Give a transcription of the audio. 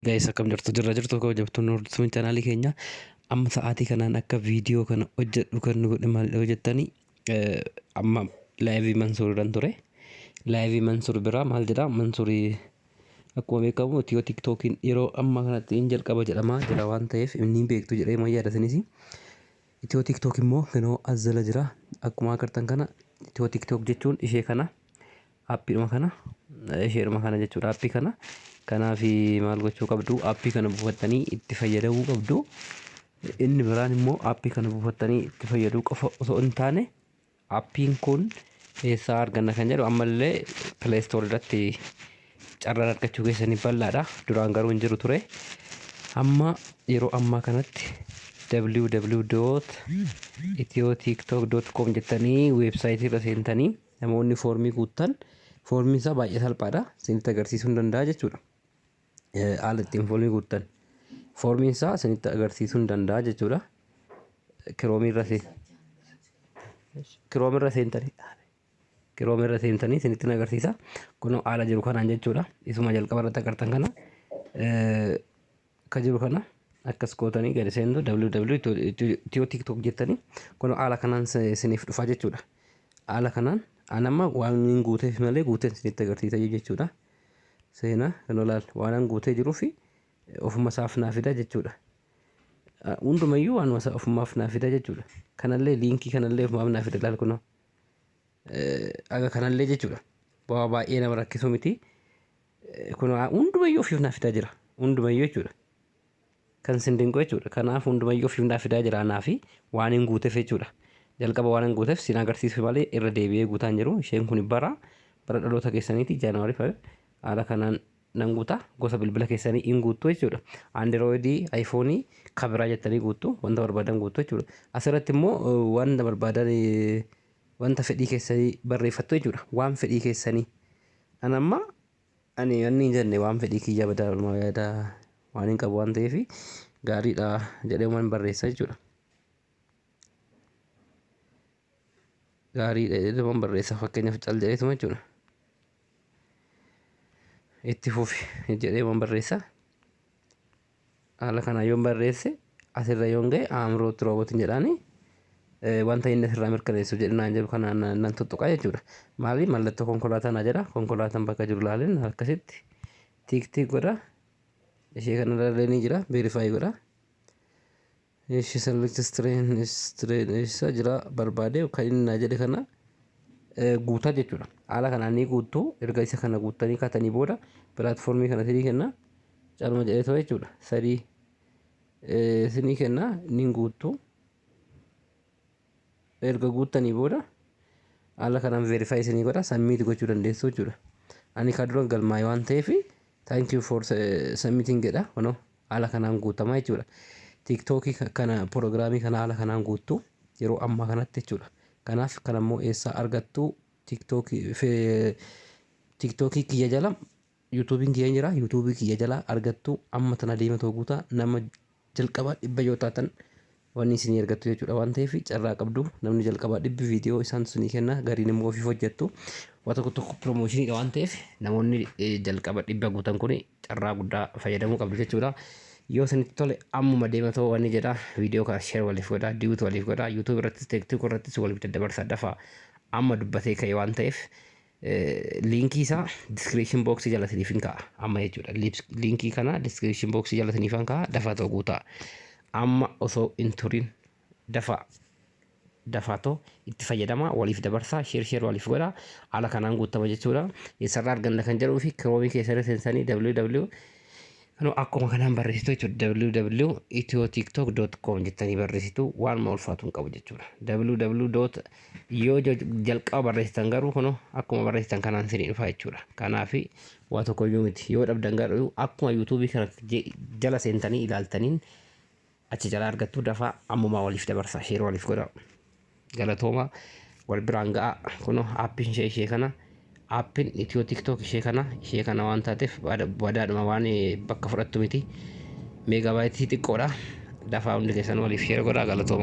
Guys, akkam jirtu? Jirra jirtu, kabajamtoonni hordoftoonni chaanaalii keenya. Amma sa'aatii kanaan akka viidiyoo kana hojjedhu kan nu godhe maal hojjettanii? Amma live Mansuur irran ture. Live Mansuur biraa maal jedha Mansuurii? Akkuma beekamu Itiyoo TikTokiin yeroo ammaa kanatti hin jalqaba jedhamaa jira waan ta'eef, inni beektu jedhee ma yaadatanis. Itiyoo TikTok immoo kinoo as jala jira. Akkuma agartan kana, Itiyoo TikTok jechuun ishee kana, aappiidhuma kana, isheedhuma kana jechuudha, aappii kana. Kanaaf maal gochuu qabdu? Aappii kana buufattanii itti fayyadamuu qabdu. Inni biraan immoo aappii kana buufattanii itti fayyaduu qofa osoo hin taane, aappiin kun eessaa arganna kan jedhu, ammallee Play Store irratti carraan argachuu keessanii bal'aadha. Duraan garuu hin jiru ture. Amma yeroo ammaa kanatti www.ethiotiktok.com jettanii weebsaayitii irra seentanii, namoonni foormii guuttan, foormiin isaa baay'ee salphaadha, isinitti agarsiisuu hin danda'a jechuudha. Haala ittiin foormii guuttan, foormiin isaa isinitti agarsiisuu hin danda'a jechuudha. Chrome irra seentanii isinitti agarsiisa. Kun haala jiru kanaan jechuudha. Isuma jalqaba irratti agartan kana, akka jiru kana akkas gootanii gadi seentu, www Ethio TikTok jettanii, kun haala kanaan isiniif dhufa jechuudha. Haala kanaan an amma waan hin guuteef malee guuteen isinitti agarsiisa jechuudha. Seenaa kan olaal waan an guutee jiruu fi ofuma isaaf naa fida jechuudha. Hundumayyuu waan ofumaaf naa fida jechuudha. Kanallee, liinkii kanallee ofumaaf naa fida, laal kunoo. Aga kanallee jechuudha. Bu'aa baay'ee nama rakkisu miti. Kun hundumayyuu ofiif naa fidaa jira. Hundumayyuu jechuudha. Kan sin dinqu jechuudha. Kanaaf hundumayyuu ofiif naa fidaa jira anaa fi waan hin guuteef jechuudha. Jalqaba waan hin guuteef sin agarsiisu malee irra deebi'ee guutaan jiru. Isheen kun bara dhaloota keessaniiti, January 5. Haala kanaan nan guuta. Gosa bilbila keessanii hin guuttu jechuudha. Androidii, iPhoneii, kabiraa jettanii guuttu, wanta barbaadan guuttu jechuudha. Asirratti immoo wanta barbaadan, wanta fedhii keessanii barreeffattu jechuudha. Waan fedhii keessanii. An amma ani wanni hin jenne, waan fedhii kiyya badaa yaada waan hin qabu waan ta'eef, gaariidha jedhee waan barreessa jechuudha. Gaariidha jedhee waan barreessa, fakkeenyaaf cal jedheetuma jechuudha. Itti fufi jedhee waan barreessa. Haala kanaan yoon barreesse, asirra yoon ga'e, "I'm not robot" jedhaani, wanta inni asirraa mirkaneessu jedhe naan jedhu kana nan tuttuqa jechuudha. Maali, mallattoo konkolaataa naa jedha. Konkolaataan bakka jiru ilaaleen akkasitti tick tick godha. Ishee kanarra illee ni jira. Verify godha. Ishee select train isa jira barbaade, kan inni naa jedhe kana guutaa jechuudha. Haala kanaan ni guuttu. Erga isa kana guuttanii kaatanii booda pilaatfoormii kana sinii kenna. Calma jedhee ta'u jechuudha. Sadii sinii kenna, ni guuttu. Erga guuttanii booda haala kanaan verify isinii godha, submit gochuu dandeessu jechuudha. Ani kan dura galmaa'e waan ta'eef, "Thank you for submitting" jedha. Kunoo haala kanaan guutamaa jechuudha. TikTokii kana, piroogiraamii kana haala kanaan guuttu yeroo ammaa kanatti jechuudha. Kanaaf kan ammoo eessaa argattu? TikTokii kiyya jala YouTubeiin kiyya jira, YouTubeii kiyya jala argattu. Amma tana deema ta'uu guutaa, nama jalqaba 100 yoo taatan wanni isinii argattu jechuudha. Waan ta'eef carraa qabdu. Namni jalqabaa 100 viidiyoo isaan isinii kenna, gariin immoo ofiif hojjettu. Waa tokko tokko promotioniidha waan ta'eef, namoonni jalqaba 100 guutan kun carraa guddaa fayyadamuu qabdu jechuudha. Yoo isinitti tole ammuma deema ta'uu wanni jedha, viidiyoo kana share waliif godhaa, duet waliif godhaa, YouTube irrattis TikTok irrattis waliif daddabarsaa. Dafaa, amma dubbatee ka'e waan ta'eef, liinkii isaa description boxii jala isiniif hin kaa'a amma jechuudha. Liinkii kana description boxii jala isiniif hin kaa'a. Dafaa ta'uu guutaa amma osoo hin turin, dafaa dafaa ta'u itti fayyadamaa, waliif dabarsaa, share share waliif godhaa. Haala kanaan guutama jechuudha. Eessarraa arganna kan jedhuu fi Chromeii keessatti seensanii www kanoo akkuma kanaan barreessitu jechuudha. www.ethiotiktok.com jettanii barreessitu, waanuma ulfaatu hin qabu jechuudha. www yoo jalqaba barreessitan garuu kunoo akkuma barreessitan kanaan isinii dhufa jechuudha. Kanaaf waa tokkoyyuu miti. Yoo dhabdan garuu akkuma YouTubeii kana jala seentanii ilaaltaniin achi jala argattu. Dafaa ammumaa waliif dabarsaa, share waliif godhaa. Galatooma, wal biraan ga'a. Kunoo aappiin ishee ishee kana, aappiin Itiyoo TikTok ishee kana waan taateef, badaadhuma waan bakka fudhattu miti. Megabyteii xiqqoodha. Dafaa hundi keessan waliif share godhaa. Galatooma.